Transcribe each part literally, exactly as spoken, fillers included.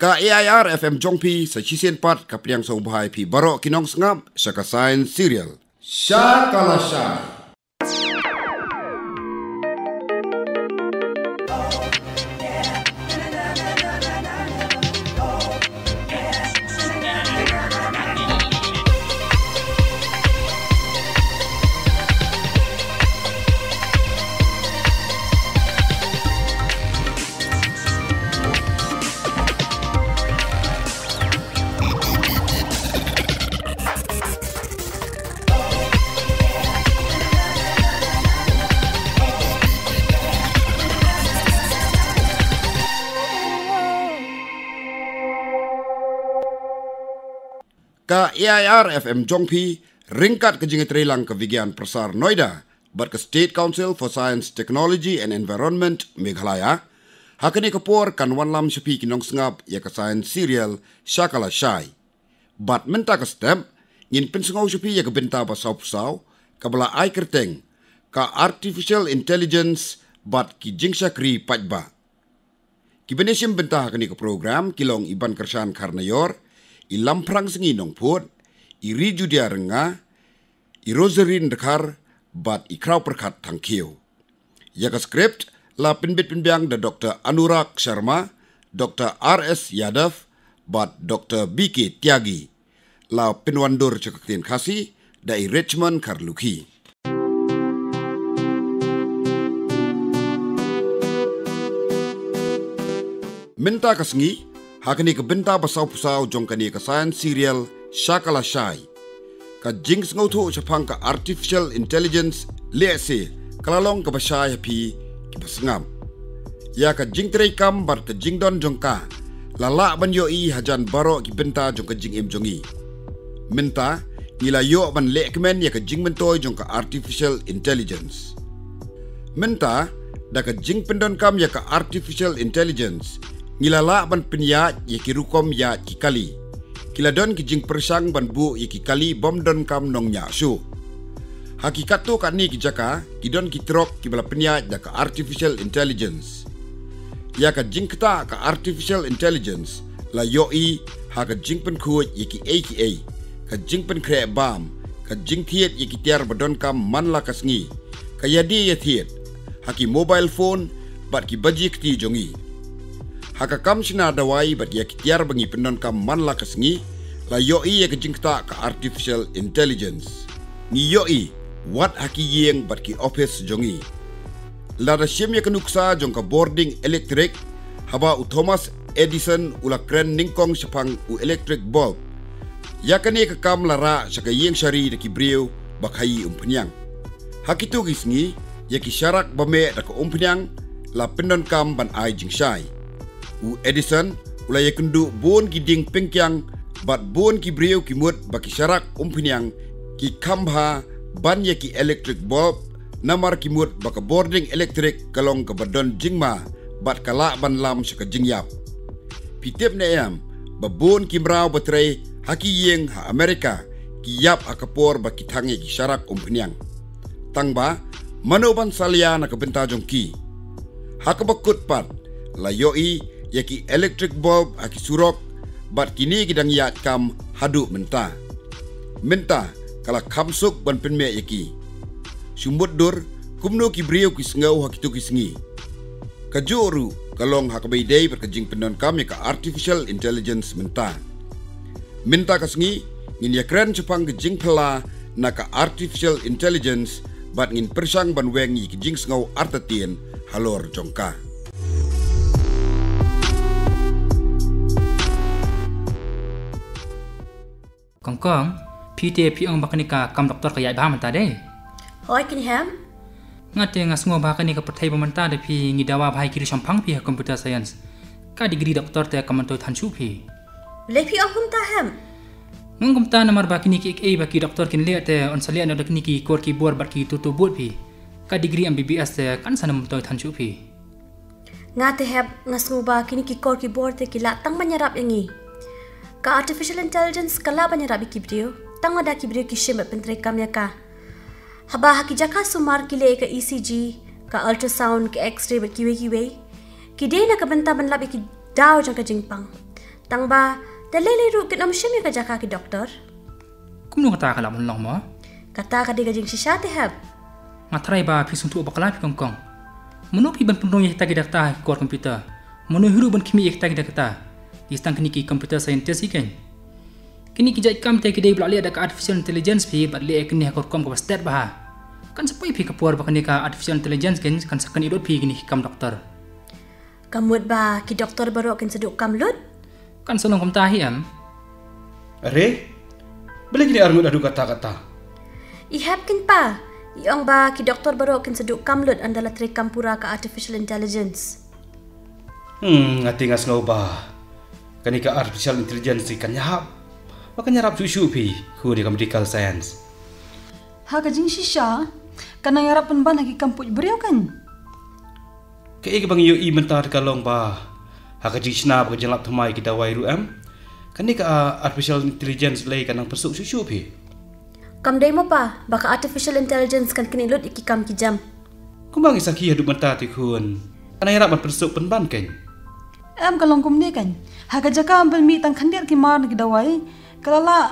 Ka A I R F M jong phi sa shisien pat ka pdiang sngewbha ïa phi baroh ki nongsngap sha ka Science Serial. Sha ka lashai. Ka A I R F M jong phi ryngkat ka jingïatreilang ka Vigyan Prasar Noida bad ka State Council for Science, Technology and Environment Meghalaya, ha kane ka por kan wanlam sha phi ki nongsngap ïa ka Science Serial Sha ka lashai. Bad mynta ka step ngin pynsngew sha phi ïa ka bynta ba sawphew saw kaba la ai kyrteng ka Artificial Intelligence bad ki jingshakri paidbah. Kiban ïashim bynta ha kane ka program ki long i Bankyrshan Kharnaior, i Lamphrang Sngi Nongphut, i Rijudia Rynga, i Rosarine Dkhar bad i Khrawpyrkhat Thangkhiew. Ïa ka script la pynbit pynbiang da Doctor Anurag Sharma, Doctor R S Yadav bad Doctor B K Tyagi. La pynwandur sha ka ktien Khasi da i Richmond Kharlukhi. Mynta ka sngi, ha kane ka bynta ba sawphew saw jong kane ka Science Serial Sha ka lashai, ka jingsngewthuh shaphang ka Artificial Intelligence lehse ka la long kaba shai ha phi kiba sngap. Ïa ka jingtreikam bad ka jingdon jong ka la lah ban ïohi hajan baroh ki bynta jong ka jingim jong ngi. Mynta ngi la ïoh ban lehkmen ïa ka jingmyntoi jong ka Artificial Intelligence. Mynta da ka jingpyndonkam ïa ka Artificial Intelligence ngi la lah ban pynïaid ïa ki rukom ïaid ki kali. Ki la don ki jingpyrshang ban buh ïa ki kali bym donkam nongñiah shuh. Ha ki katto katne ki jaka ki don ki trok kiba la pynïaid da ka Artificial Intelligence. Ïa ka jingktah ka Artificial Intelligence la ïohi ha ka jingpynkhuid ïa kiei kiei, ka jingpynkhreh bam, ka jingthied ïa ki tiar ba donkam man la ka sngi, ka ïadie ïathied ha ki mobile phone bad ki baji kti jong ngi. Ha ka kam shna dawai bad ïa ki tiar ba ngi pyndonkam man la ka sngi la ïohi ïa ka jingktah ka Artificial Intelligence. Ngi ïohi wat ha ki ïing bad ki office jong ngi. Lada shim ïa ka nuksa jong ka bording elektrik haba u Thomas Edison u la kren nyngkong shaphang u electric bulb, ïa kane ka kam la rah sha ka ïing shari da ki briew ba khaïi umphniang. Ha kito ki sngi ïa ki sharak ba meh da ka umphniang la pyndonkam ban ai jingshai. U Edison u la ïakynduh bun ki dieng pyngkiang bad bun ki briew ki mut ba ki sharak umphniang ki kham bha ban ïa ki electric bulb, namar ki mut ba ka bording elektrik ka long kaba don jingma bad ka lah ban lam sha ka jingïap. Phi tip ne em ba bun ki mraw ba trei ha ki ïing ha Amerika ki ïap ha ka por ba ki thang ïa ki sharak umphniang? Tang ba mano ban salia na ka bynta jong ki? Ha kaba kut pat la ïohi ïa ki electric bulb ha ki surok bad kine ki dang ïaid kam haduh mynta. Mynta ka la kham suk ban pynmih ïa ki. Shu mutdur kumno ki briew ki sngew ha kito ki sngi. Kajuh ruh ka long ha kaba ïadei bad ka jingpyndonkam ïa ka Artificial Intelligence mynta. Mynta ka sngi ngin ïakren shaphang ka jingphylla na ka Artificial Intelligence bad ngin pyrshang ban weng ïa ki jingsngew artatien halor jong ka. Kong Kong, phi te phi ong ba kane ka kam doktor ka ïaid bha mynta de? Hooid keiñ hep. Nga te nga sngew ba kane ka pyrthei ba mynta da phi ngi dawa bha ïa ki riew shemphang phi ha computer science. Ka degree doktor te kam myntoi than shuh phi. Balei phi ong kumta hep? Nga ong kumta namar ba kine kiei kiei ba ki doktor kin leh te yn sa leh noh da kine ki kor ki bor bad ki toto bud phi. Ka degree M B B S te kan sa nym myntoi than shuh phi. Nga te hep nga sngew ba kine ki kor ki bor te ki lah tang ban ïarap ïa ngi. Ka artificial intelligence ka lah ban ïarap ïa ki briew tang lada ki briew ki shim bad pyntreikam ïa ka. Haba ha ki jaka sumar ki leh ïa ka E C G, ka ultrasound, ka X-ray bad kiwei kiwei, ki dei na ka bynta ban lap ïa ki daw jong ka jingpang. Tang ba da lei lei ruh kin ym shim ïa ka jaka ki doktor. Kumno kata ka lah ban long mo? Kata ka dei ka jingshisha te hep. Nga tharai ba phi sngewthuh bakla phi kongkong. Mano phi ban pynrung ïa kita ki dakta ha ki kor computer? Mano hi ruh ban khmih ïa kita ki dakta? Ki tang kine ki computer scientist hi kein. Kine ki jait kam te ki dei ba la leh da ka artificial intelligence phi, bad leh ïa kine ha ka rukom kaba stet bha. Kan sa poi phi ka por ba kane ka artificial intelligence kein kan sa kynnoh lut phi kine ki kam doktor. Ka mut ba ki doktor baroh kin sa duh kam lut? Kan sa long kumta hi em? Are? Balei kine ar ngut haduh katta katta? I hep kein pa. I ong ba ki doktor baroh kin sa duh kam lut ynda la treikam pura ka artificial intelligence. Hmm, nga te nga sngew ba kane ka artificial intelligence kan ïahap. Ba kan ïarap shuh shuh phi, khun, ïa ka medical science. Ha ka jingshisha, kan nang ïarap pynban ha ki kam puid briew kein. Kaei kaba ngi ïohi mynta te ka long ba ha ka jingshna bad ka jinglap thymmai ki dawai ruh em, kane ka, ah, artificial intelligence lei kan nang pynsuk shuh shuh phi. Kam dei mo pa ba ka artificial intelligence kan kynnoh lut ïa ki kam ki jam. Kumba ngi sakhi haduh mynta te khun, kan nang ïarap ban pynsuk pynban kein. Em, ka long kumne kein. Ha ka jaka ban pynmih tang khyndiat ki mar na ki dawai, ka la lah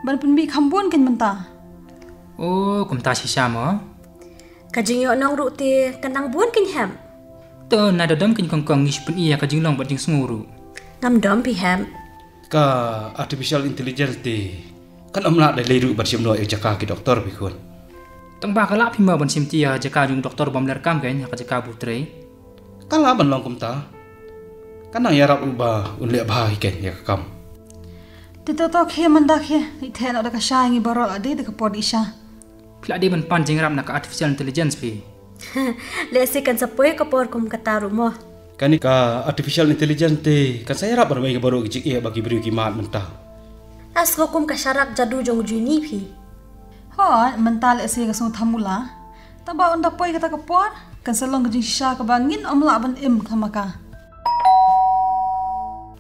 ban pynmih kham bun kein mynta. Oh, kumta shisha mo? Ka jingïohnong ruh te kan nang bun kein hep. To, na da dom kein kongkong, ngi shu pyni ïa ka jinglong bad jingsngew ruh. Ngam dom phi hep. Ka artificial intelligence te kan ym lah da lei ruh ban shim noh ïa ka jaka ki doktor phi khun. Tang ba ka lah phi mo ban shim ti ïa ka jaka jong u doktor bym leh kam kein ha ka jaka ba u trei. Ka lah ban long kumta. Kan nang ïarap ruh ba un leh bha hi kein ïa ka kam. Te to to khie mynta khie, ïa theh noh da ka sha, ngi baroh la dei da ka por dih sha. Phi la dei ban pan jingïarap na ka artificial intelligence phi. Lehse kan sa poi ka por kum kata ruh mo. Kane ka artificial intelligence te kan sa ïarap ban wei ka baroh ki jingeh ba ki briew ki mad mynta. Nga sngew kum ka sharak jadu jong u Juni phi. Hooid, mynta lehse ka sngew thamula. Tang ba ynda poi kata ka por, kan sa long ka jingshisha kaba ngin ym lah ban im khlem ma ka.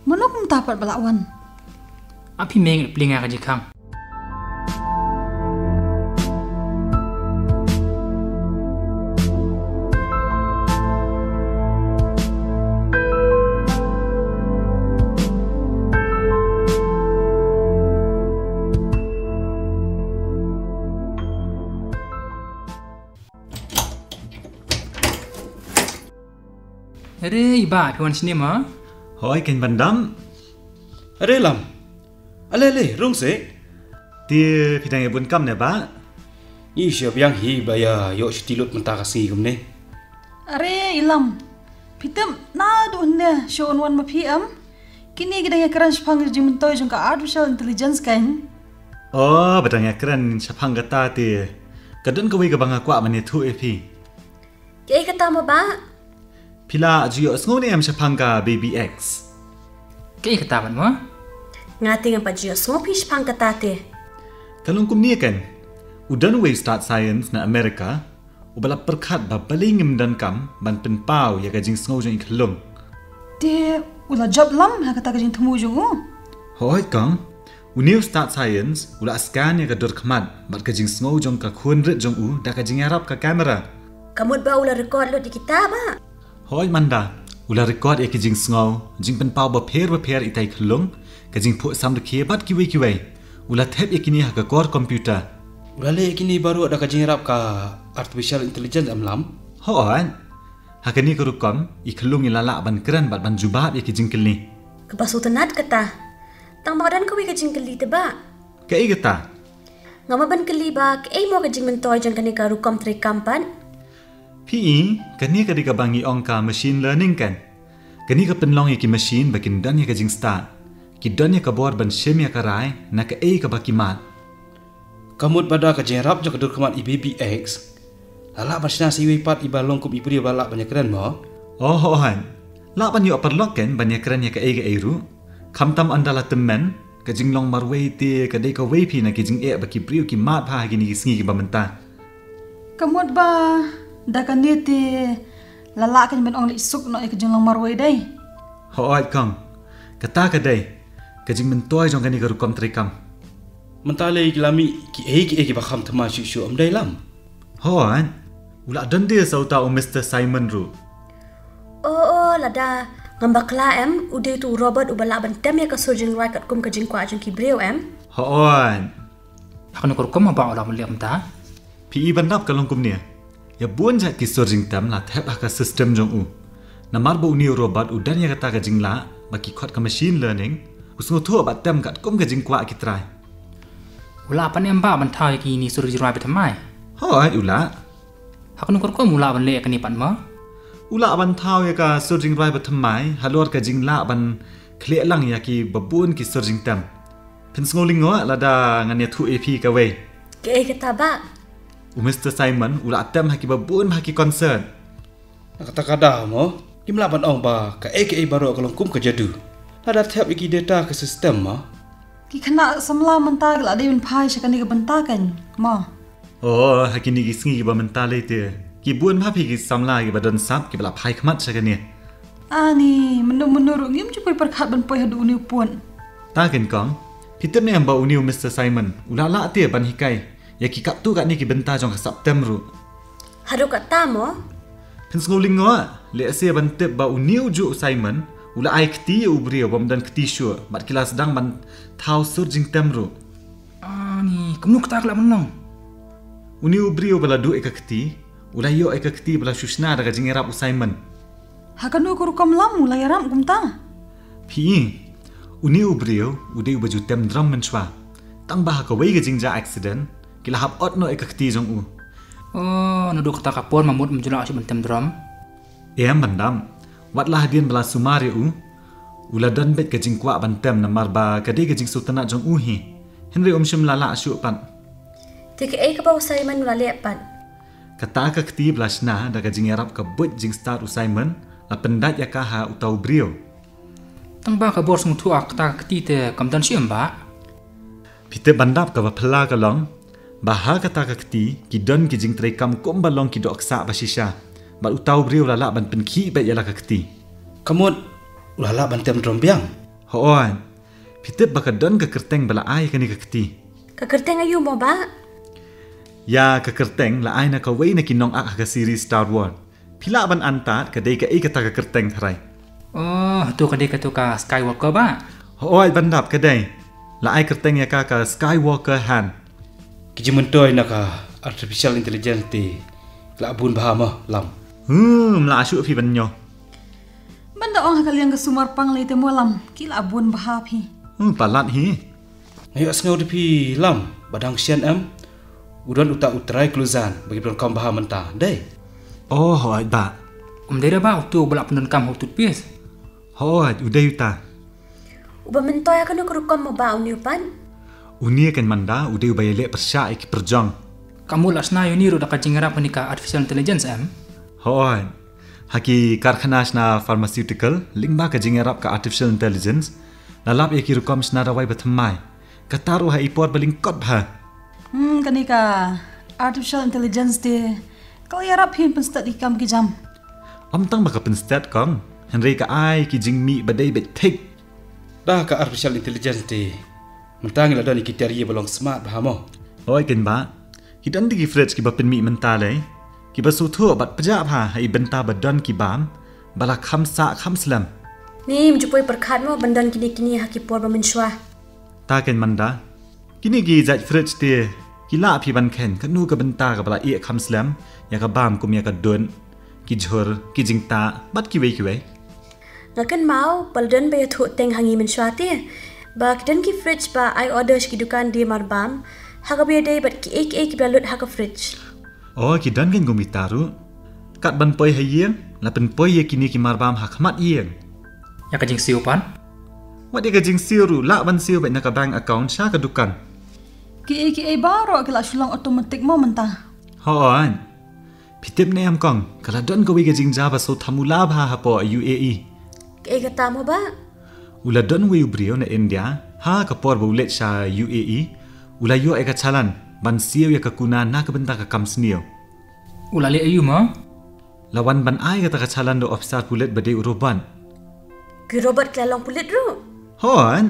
Mano kumta pat ba la wan? Ap hi meng, plie nga ka jingkhang. Are i bah, phi wan shane mo? Hooid, kein ban dam. Are Lam. Ale ale, rung seh. Te phi dang ïa bun kam ne bah? Ngi shu biang hi ba ïa ïoh shuti lut mynta ka sngi kumne. Are i Lam. Phi tip naduh hynne shu wan wan ma phi em? Kine ki dang ïa kren shaphang ka jingmyntoi jong ka artificial intelligence kein. Oh, ba dang ïa kren shaphang kata te ka don kawei kaba nga kwah ban ïathuh ïa phi. Kaei kata mo bah? Phi la ju ïohsngew ne em shaphang ka Baby X? Kaei kata pat mo? Nga te ngam pat ju ïohsngew phi shaphang kata te. Ka long kumne kein, u don uwei u stad science na America uba la pyrkhat ba balei ngim donkam ban pynpaw ïa ka jingsngew jong i khyllung. Te u la jop Lam ha kata ka jingthmu jong u? Hooid kong. Une u stad science u la scan ïa ka dur khmat bad ka jingsngew jong ka khun rit jong u da ka jingïarap ka camera. Ka mut ba u la record lut ïa kita bah? Hooid mynta, u la record ïa ki jingsngew, jingpynpaw bapher bapher itai i khyllung, ka jingphuh samrkhie bad kiwei kiwei. U la thep ïa kine ha ka kor computer. U la leh ïa kine baroh da ka jingïarap ka artificial intelligence em Lam? Hooid. Ha kane ka rukom i khyllung i la lah ban kren bad ban jubab ïa ki jingkylli. Kaba sngewtynnat kata. Tang ba ka don kawei ka jingkylli te bah. Kaei kata? Nga mut ban kylli ba kaei mo ka jingmyntoi jong kane ka rukom treikam pat? Phi i, kane ka dei kaba ngi ong ka machine learning kein. Kane ka pynlong ïa ki machine ba kin don ïa ka jingstad. Ki don ïa ka bor ban shim ïa ka rai na kaei kaba ki mad. Ka mut ba da ka jingïarap jong ka dur khmat i Baby X, la lah ban shna sa iwei pat iba long kum i briew ba lah ban ïakren mo? Oh hooid. Lah ban ïoh paralok kein ban ïakren ïa kaei kaei ruh. Khamtam ynda la tymmen, ka jinglong marwei te ka dei kawei phi na ki jingeh ba ki briew ki mad bha ha kine ki sngi kiba mynta. Ka mut ba da kane te la lah kein ban ong leit suk noh ïa ka jinglong marwei dei? Hooid kong. Kata ka dei ka jingmyntoi jong kane ka rukom treikam. Mynta lei ki la mih kiei kiei kiba kham thymmai shuh shuh, ym dei Lam? Hooid. U la don de sa uta u Mister Simon ruh. Oh oh, lada Ngam bakla em, u dei utu u robot uba lah ban tem ïa ka sur jingrwai katkum ka jingkwah jong ki briew em? Hooid. Ha kano ka rukom ba u lah ban leh kumta? Phi i ban dap ka long kumne. Ïa bun jait ki sur jingtem la thep ha ka system jong u. Namar ba une u robot u don ïa kata ka jinglah ba ki khot ka machine learning, u sngewthuh bad tem katkum ka jingkwah ki trai. U lah pat em bah ban thaw ïa kine ki sur jingrwai ba thymmai? Hooid, u lah. Ha kano ka rukom u lah ban leh ïa kane pat mo? U lah ban thaw ïa ka sur jingrwai ba thymmai halor ka jinglah ban khleh lang ïa kiba bun ki sur jingtem. Phin sngew lyngngoh lada ngan ïathuh ïa phi kawei. Kaei kata bah? U Mister Simon u lah tem ha kiba bun ha ki concert. Na kata ka daw mo, ngim lah ban ong ba kaei kaei baroh ka long kum ka jadu. Lada thep ïa ki data ka system mo. Ki khynnah samla mynta ki la dei ban phai sha kane ka bynta kan mo? Oh, ha kine ki sngi kiba mynta lei te, ki bun bha phi ki samla kiba don sap kiba la phai khmat sha kane. Ani, mynno mynno ruh ngim ju poi pyrkhat ban poi haduh une u pud. Ta kan kong, phi tip ne em ba une u Mister Simon u lah lah te ban hikai ïa ki katto katne ki bynta jong ka sap tem ruh. Haduh katta mo? Phin sngew lyngngoh lehse ban tip ba une u juh u Simon u la ai kti ïa u briew bym don kti shuh bad ki la sdang ban thaw sur jingtem ruh. Ani, kumno kata ka lah ban long? Une u briew ba la duh ïa ka kti u la ïoh ïa ka kti ba la shu shna da ka jingïarap u Simon. Ha kano ka rukom lam u la ïarap kumta? Phi i, une u briew u dei uba ju tem drom mynshuwa. Tang ba ha kawei ka jingjia accident ki la hap ot noh ïa ka kti jong u. Oh, naduh kata ka por ma mut um ju lah shuh ban tem drom. Em, ban dap, wat la hadien ba la sumar ïa u, u la don beit ka jingkwah ban tem namar ba ka dei ka jingsngewtynnat jong u hi. Hynrei um shym la lah shuh pat. Te kaei kaba u Simon u la leh pat? Kata ka kti ba la shna da ka jingïarap ka buit jingstad u Simon la pyndait ïa ka ha uta u briew. Tang ba ka bor sngewthuh ïa kata ka kti te kam don shym bah. Phi tip ban dap kaba phylla ka long ba ha kata ka kti ki don ki jingtreikam kumba long ki dohksah ba shisha. Bad uta u briew u la lah ban pynkhih beit ïa la ka kti. Ka mut u la lah ban tem drom biang? Hooid. Phi tip ba ka don ka kyrteng ba la ai ïa kane ka kti. Ka kyrteng aïu mo bah? Ïa, ka kyrteng la ai na kawei na ki nongak ha ka series Star Wars. Phi lah ban antad ka dei kaei kata ka kyrteng tharai? Oh, to ka dei kato ka Skywalker bah? Hooid, ban dap ka dei. La ai kyrteng ïa ka ka Skywalker Han. Ki jingmyntoi na ka artificial intelligence te ki la bun bha mo lam? Hmm, la shu phi ban ñiew. Ban da ong ha ka liang ka sumar pang lei te mo lam, ki la bun bha phi. Hmm, palat hi. Nga ïohsngew da phi lam ba dang shen em u don uta u trai kluzan ba ki donkam bha mynta, dei? Oh, hooid bah. Um dei da bah utu ba la pyndonkam ha u toothpaste? Hooid, u dei uta. Uba myntoi ha kano ka rukom mo bah une u pat? Une kan mynta u dei uba ïaleh pyrshah ïa ki pyrjong. Ka mut la shna ïa une ruh da ka jingïarap kane ka artificial intelligence em? Hooid. Ha ki karkhana shna pharmaceutical lyngba ka jingïarap ka artificial intelligence la lap ïa ki rukom shna dawai ba thymmai. Kata ruh ha i por ba lyngkot bha. Hmm, kane ka artificial intelligence te ka la ïarap hi pynstet ïa ki kam ki jam. Ym tang ba ka pynstet kong, hynrei ka ai ki jingmih ba dei beit thik. Da ka artificial intelligence te mynta ngi la don ïa ki tiar ïa ba long smart bha mo? Hooid kan bah. Ki don da ki fridge kiba pynmih mynta lei kiba sngewthuh bad pjah bha ha i bynta ba don ki bam ba la kham sah kham slem. Ngim ju poi pyrkhat mo ban don kine kine ha ki por ba mynshuwa. Ta kan mynta. Kine ki jait fridge te ki lah phi ban kheiñ kano ka bynta kaba la ïeh kham slem ïa ka bam kum ïa ka dud, ki jhur, ki jingtah bad kiwei kiwei. Nga kynmaw ba la don ba ïathuh teng ha ngi mynshuwa te ba ki don ki fridge ba ai order sha ki dukan die marbam ha kaba ïadei bad kiei kiei kiba la lut ha ka fridge. Oh, ki don kein kum kita ruh. Kat ban poi ha ïing la pynpoi ïa kine ki marbam ha khmat ïing. Ïa ka jingsiew pat? Wat ïa ka jingsiew ruh lah ban siew beit na ka bank account sha ka dukan. Kiei kiei baroh ki la shu long automatic mo mynta? Hooid. Phi tip ne em kong, ka la don kawei ka jingjia ba sngewthuh mula bha hapoh U A E. Kaei kata mo bah? U la don uwei u briew na India ha ka por ba u leit sha U A E, u la ïoh ïa ka challan ban siew ïa ka kuna na ka bynta ka kam sniew. U la leh aïu mo? La wan ban ai kata ka challan da u officer pulit ba dei u robot. Ki robot ki la long pulit ruh? Hooid.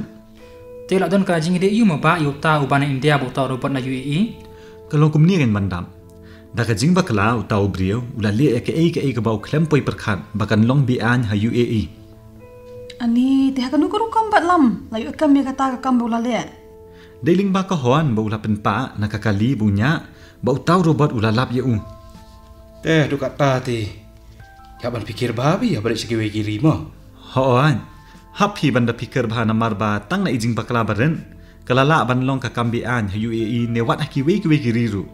Te la don ka jingïadei aïu mo bah ïa uta uba na India bad uta u robot na U A E? Ka long kumne kein ban dap. Da ka jingbakla uta u briew u la leh ïa kaei kaei kaba u khlem poi pyrkhat ba kan long be-aiñ ha U A E. Ani, te ha kano ka rukom pat Lam la ïoh kam ïa kata ka kam ba u la leh? Dei lyngba ka hon ba u la pynpah na ka kali ba u ñiah, ba uta u robot u la lap ïa u. Te haduh katta te, ïa ban pyrkhat bha phi ïa ba leit sha kiwei ki ri mo. Hooid. Hap hi ban da pyrkhat bha namar ba tang na i jingbakla barit ka la lah ban long ka kam be-aiñ ha U A E ne wat ha kiwei kiwei ki ri ruh.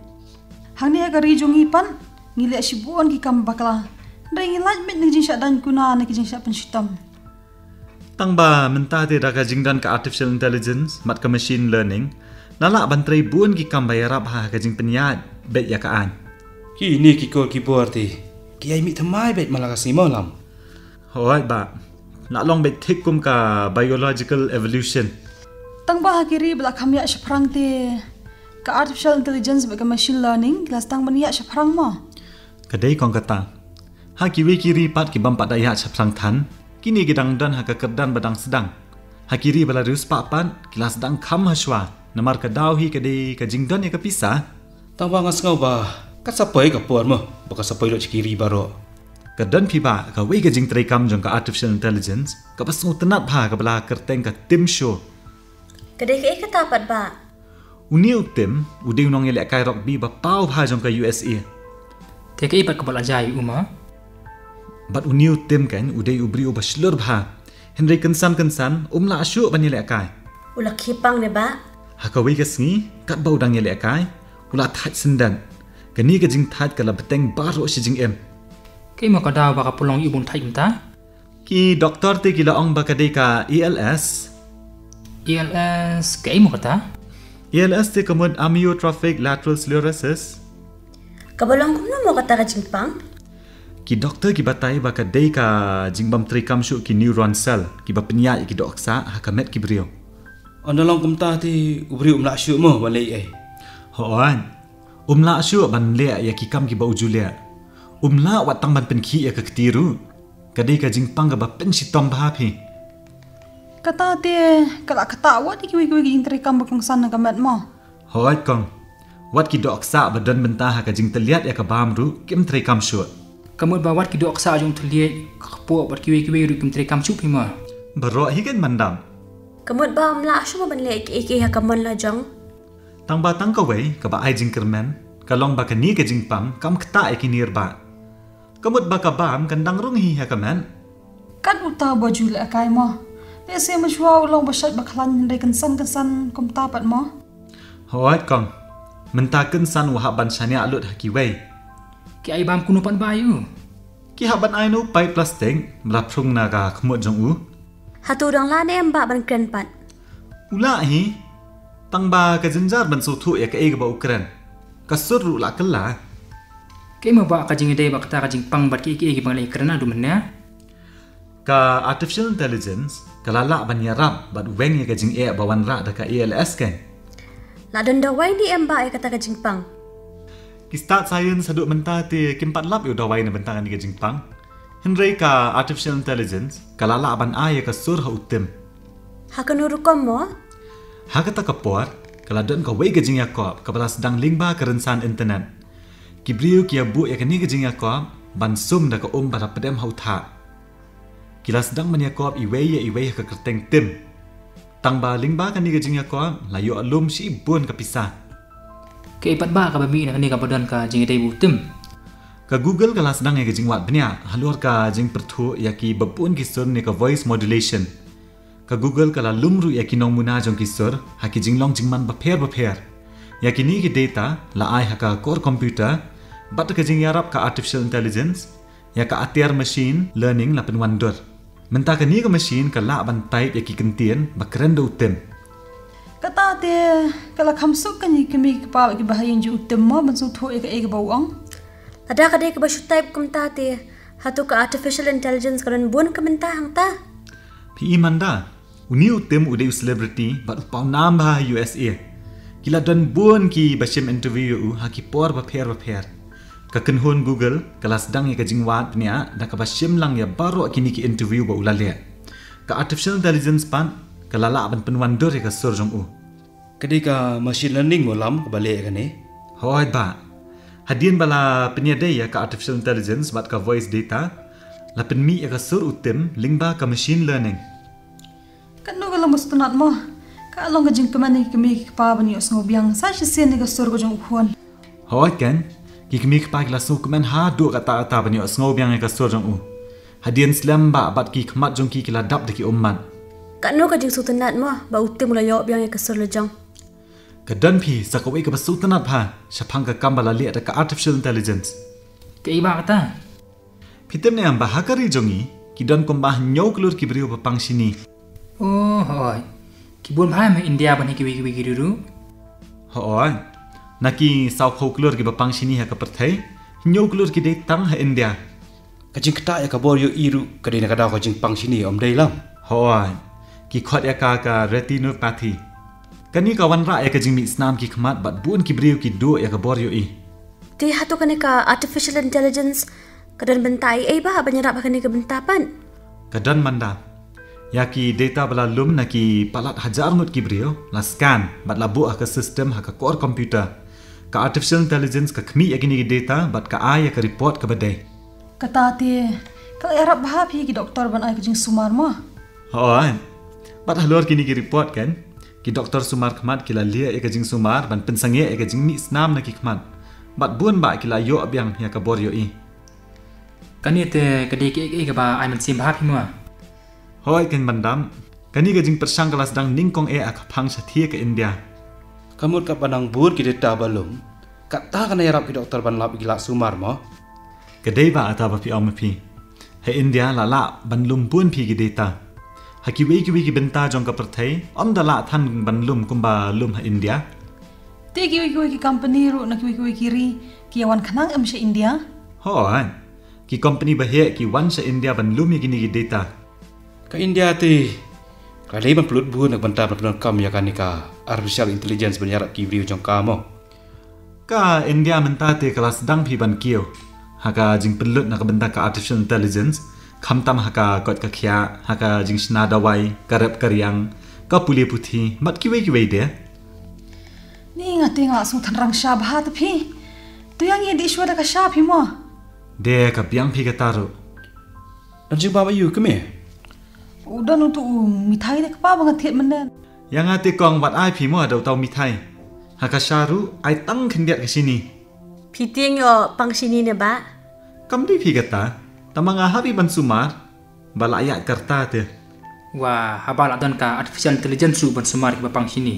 Hangne ha ka ri jong ngi pat ngi leh shibun ki kam bakla. Hynrei ngi lait beit na ki jingshah daiñ kuna, na ki jingshah pynshitom. Tang ba mynta te da ka jingdon ka artificial intelligence bad ka machine learning, la lah ban trei bun ki kam ba ïarap ha ka jingpynïaid beit ïa ka aiñ. Kine ki kor ki bor te ki ïai mih thymmai beit man la ka sngi mo Lam. Hooid bah. La long beit thik kum ka biological evolution. Tang ba ha ki ri ba la kham ïaid shaphrang te, ka artificial intelligence bad ka machine learning ki la sdang ban ïaid shaphrang mo. Ka dei kong kata. Ha kiwei ki ri pat ki bym pat da ïaid shaphrang than, kine ki dang don ha ka kyrdan ba dang sdang. Ha ki ri ba la riewspah pat ki la sdang kham ha shuwa, namar ka daw hi ka dei ka jingdon ïa ka pisa. Tang ba nga sngew ba ka sa poi ka por mo, ba ka sa poi lut sha ki ri baroh. Ka don phi bah kawei ka jingtreikam jong ka artificial intelligence kaba sngewtynnat bha kaba la kyrteng ka Tim Show. Ka dei kaei kata pat bah? Une u Tim u dei u nongïalehkai rugby ba paw bha jong ka U S A. Te kaei pat kaba la jia ïa u mo? Bad une u Tim kan u dei u briew uba shlur bha. Hynrei kynsan kynsan um lah shuh ban ïalehkai. U la khie pang ne bah? Ha kawei ka sngi katba u dang ïalehkai u la thait syndet. Kane ka jingthait ka la bteng baroh shi jingim. Kaei mo ka daw ba ka pynlong ïa u ban thait kumta? Ki doktor te ki la ong ba ka dei ka A L S. A L S kaei mo kata? A L S te ka mut amyotrophic lateral sclerosis. Kaba long kumno mo kata ka jingpang? Ki doktor ki batai ba ka dei ka jingbym treikam shuh ki neuron cell kiba pynïaid ïa ki dohksah ha ka met ki briew. Ynda long kumta te u briew um lah shuh mo ban leh ei? Hooid. Um lah shuh ban leh ïa ki kam kiba u ju leh. Um lah wat tang ban pynkhih ïa ka kti ruh. Ka dei ka jingpang kaba pynshitom bha phi. Kata te ka la ktah wat ïa kiwei kiwei ki jingtreikam ba kongsan na ka met mo. Hooid kong. Wat ki dohksah ba don bynta ha ka jingtylliat ïa ka bam ruh kim treikam shuh. Ka mut ba wat ki dohksah jong u thylliej, ka kpoh bad kiwei kiwei ruh kim treikam shuh phi mo? Baroh hi kan mandam. Ka mut ba um lah shuh mo ban leh kiei kiei ha ka mon la jong. Tang ba tang kawei kaba ai jingkyrmen ka long ba kane ka jingpang kam ktah ïa ki nirbah. Ka mut ba ka bam kan dang rung hi ha ka met. Kat uta ba ju lehkai mo. Lehse mynshuwa u long ba shait ba khlaiñ hynrei kynsan kynsan kumta pat mo. Hooid kong. Mynta kynsan u hap ban shaniah lut ha kiwei. Ki ai bam kumno pat bah ïa u? Ki hap ban ai na u paip plastik ba la phrung na ka khmut jong u. Hato u dang lah ne em bah ban kren pat? U lah hi. Tang ba ka jynjar ban sngewthuh ïa kaei kaba u kren. Ka sur ruh la kylla. Kaei mo bah ka jingïadei bad kata ka jingpang bad kiei kiei kiba ngi la ïakren haduh mynne? Ka artificial intelligence ka la lah ban ïarap bad weng ïa ka jingeh ba wanrah da ka A L S kan. La don dawai ne em bah ïa kata ka jingpang? Ki stad science haduh mynta te kim pat lap ïa u dawai na bynta kane ka jingpang. Hynrei ka artificial intelligence ka la lah ban ai ïa ka sur ha u Tim. Ha kano rukom mo? Ha kata ka por ka la don kawei ka jingïakob kaba la sdang lyngba ka rynsan internet. Ki briew ki ïa buh ïa kane ka jingïakob ban sum da ka um ba la pdem ha u thah. Ki la sdang ban ïakob iwei ïa iwei ha ka kyrteng Tim. Tang ba lyngba kane ka jingïakob la ïoh lum shibun ka pisa. Kaei pat bah kaba mih na kane kaba don ka jingïadei bad u Tim? Ka Google ka la sdang ïa ka jingwad bniah halor ka jingpyrthuh ïa kiba bun ki sur ne ka voice modulation. Ka Google ka la lum ruh ïa ki nongmuna jong ki sur ha ki jinglong jingman bapher bapher. Ïa kine ki data la ai ha ka core computer bad ka jingïarap ka artificial intelligence, ïa ka atiar machine learning la pynwandur. Mynta kane ka machine ka lah ban type ïa ki kyntien ba kren da u Tim. Kata te ka la kham suk kane ki kmie ki kpa bad kiba ha ïing jong u Tim mo ban sngewthuh ïa kaei kaba u ong. Lada ka dei kaba shu type kumta te, hato ka artificial intelligence ka don bun ka bynta hangta? Phi i manda, une u Tim u dei u celebrity bad u pawnam bha ha U S A. Ki la don bun kiba shim interview ïa u ha ki por bapher bapher. Ka kynhun Google ka la sdang ïa ka jingwad bniah da kaba shim lang ïa baroh kine ki interview ba u la leh. Ka artificial intelligence pat ka la lah ban pynwandur ïa ka sur jong u. Ka dei ka machine learning mo Lam kaba leh ïa kane? Hooid bah. Hadien ba la pynïadei ïa ka artificial intelligence bad ka voice data, la pynmih ïa ka sur u Tim lyngba ka machine learning. Long ba sngewtynnat mo. Ka long ka jingkmen ïa ki kmie ki kpa ban ïohsngew biang sa shisien ïa ka sur ka jong u khun. Hooid kan, ki kmie ki kpa ki la sngewkmen haduh katta katta ban ïohsngew biang ïa ka sur jong u. Hadien slem bha bad ki khmat jong ki ki la dap da ki ummat. Katno ka jingsngewtynnat mo ba u Tim u la ïoh biang ïa ka sur la jong. Ka don phi sa kawei kaba sngewtynnat bha shaphang ka kam ba la leh da ka artificial intelligence. Kaei ba kata? Phi tip ne em ba ha ka ri jong ngi ki don kumba hynñiew klur ki briew ba pang shini. Oh, hooid. Ki bun bha em ha India bad ha kiwei kiwei ki ri ruh. Hooid. Na ki sawphew klur kiba pang shini ha ka pyrthei, hynñiew klur ki dei tang ha India. Ka jingktah ïa ka bor ïohi ruh ka dei na ka daw ka jingpang shini, ym dei lam? Hooid. Ki khot ïa ka ka retinopathy. Kane ka wanrah ïa ka jingmih snam ki khmat bad bun ki briew ki duh ïa ka bor ïohi. Te hato kane ka artificial intelligence ka don bynta ei ei ba ban ïarap ha kane ka bynta pat? Ka don, Manda. Ïa ki data ba la lum na ki palat hajar ngut ki briew la scan bad la buh ha ka system ha ka core computer. Ka artificial intelligence ka khmih ïa kine ki data bad ka ai ïa ka report kaba dei. Kata te ka la ïarap bha phi ki doktor ban ai ka jingsumar mo. Hooid. Bad halor kine ki report kan, ki doktor sumar khmat ki la leh ïa ka jingsumar ban pynsangeh ïa ka jingmih snam na ki khmat. Bad bun bah ki la ïoh biang ïa ka bor ïohi. Kane te ka dei kaei kaei kaba ai mynsiem bha phi mo? Hooid kan, Manda. Kane ka jingpyrshang ka la sdang nyngkong eh ha ka phang shathie ka India. Ka mut katba nang bun ki data ba lum, katta kan ïarap ki doktor ban lap ïa ki lad sumar mo? Ka dei bah kata ba phi ong ma phi. Ha India la lah ban lum bun phi ki data. Ha kiwei kiwei ki bynta jong ka pyrthei ym da lah than ban lum kumba lum ha India. Te kiwei kiwei ki company ruh na kiwei kiwei ki ri ki ïa wan khnang em sha India? Hooid. Ki company ba heh ki wan sha India ban lum ïa kine ki data. Ka India te ka la dei ban pynlut bun na ka bynta ban pyndonkam ïa kane ka artificial intelligence ban ïarap ki briew jong ka mo? Ka India mynta te ka la sdang phi ban kiew ha ka jingpynlut na ka bynta ka artificial intelligence, khamtam ha ka koit ka khiah, ha ka jingshna dawai, ka rep ka riang, ka pule puthi bad kiwei kiwei de. Ni nga te nga sngewthuh rang sha bha te phi. To ïa ngi dih shuwa da ka sha phi mo? De ka biang phi kata ruh. Don jingbam aiu kmie? U don utu u mithai de kpa ba nga thied mynne. Ïa nga te kong wat ai phi mo da uta u mithai. Ha ka sha ruh ai tang khyndiat ka shini. Phi tieng ïoh pang shini ne bah? Kam dei phi kata. Tangba nga hap hi ban sumar ba la ïaid ka rta te. Wa haba la don ka artificial intelligence ruh ban sumar kiba pang shini.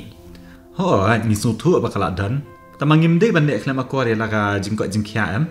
Hooid, ngi sngewthuh ba ka la don. Tangba ngim dei ban leh khlem akor ïa la ka jingkoit jingkhiah em.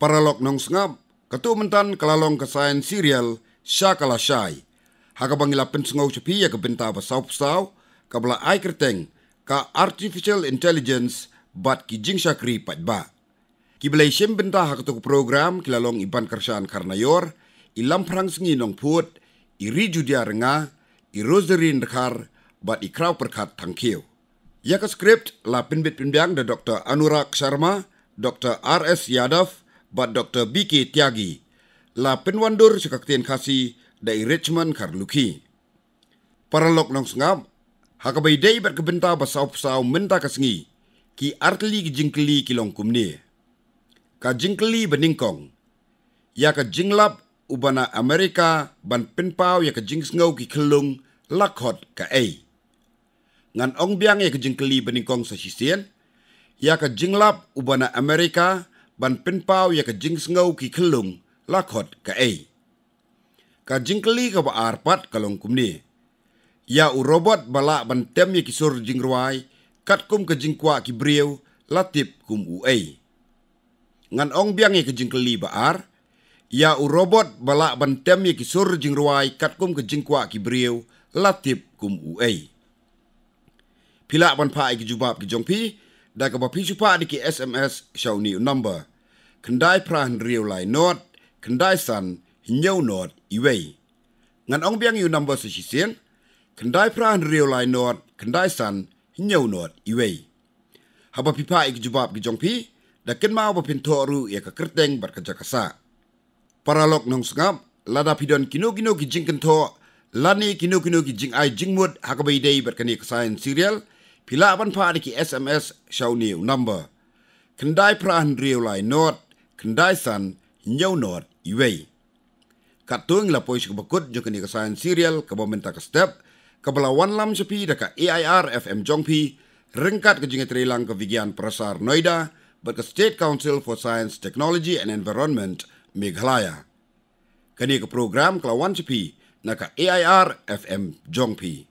Paralok nongsngap, katto mynta ka la long ka science serial Sha Ka Lashai, ha kaba ngi la pynsngew sha phi ïa ka bynta ba sawphew saw kaba la ai kyrteng ka Artificial Intelligence bad ki jingshakri paidbah. Kiba la ïashim bynta ha katto ka program ki la long i Bankyrshan Kharnaior, i Lamphrangsngi Nongphut, i Rijudia Rnga, i Rosary Dkhar bad i Khrawpyrkhat Thangkhiew. Ïa ka script la pynbit pynbiang da Doktor Anurag Sharma, Doktor R S Yadav bad Doktor B K Tyagi. La pynwandur sha ka ktien Khasi da i Richmond Kharlukhi. Paralok nongsngap, ha kaba ïadei bad ka bynta ba sawphew saw mynta ka sngi, ki artylli ki jingkylli ki long kumne. Ka jingkylli ba nyngkong: ïa ka jinglap uba na Amerika ban pynpaw ïa ka jingsngew ki khyllung la khot kaei? Ngan ong biang ïa ka jingkylli ba nyngkong sa shisien. Ïa ka jinglap uba na Amerika ban pynpaw ïa ka jingsngew ki khyllung la khot kaei? Ka jingkylli kaba ar pat ka long kumne: Ïa u robot ba lah ban tem ïa ki sur jingrwai katkum ka jingkwah ki briew la tip kum u ei. Ngan ong biang ïa ka jingkylli ba ar. Ïa u robot ba lah ban tem ïa ki sur jingrwai katkum ka jingkwah ki briew la tip kum u ei. Phi lah ban phah ïa ki jubab ki jong phi da kaba phi shu phah da ki S M S sha une u number: khyndai phra hynriew lai nod khyndai san hynñiew nod iwei. Ngan ong biang ïa u number sa shisien: khyndai phra hynriew lai nod khyndai san hynñiew nod iwei. Haba phi phah ïa ki jubab ki jong phi, da kynmaw ba phin thoh ruh ïa ka kyrteng bad ka jaka sah. Paralok nongsngap, lada phi don kino kino ki jingkynthoh lane kino kino ki jingai jingmut ha kaba ïadei bad kane ka Science Serial, phi lah ban phah da ki S M S sha une u number: khyndai phra hynriew lai nod khyndai san hynñiew nod iwei. Katto ngi la poi sha kaba kut jong kane ka Science Serial kaba mynta ka step, kaba la wanlam sha phi da ka A I R F M jong phi, ryngkat ka jingïatreilang ka Vigyan Prasar Noida bad ka State Council for Science, Technology and Environment, Meghalaya. Kane ka program ka la wan sha phi na ka A I R F M jong phi.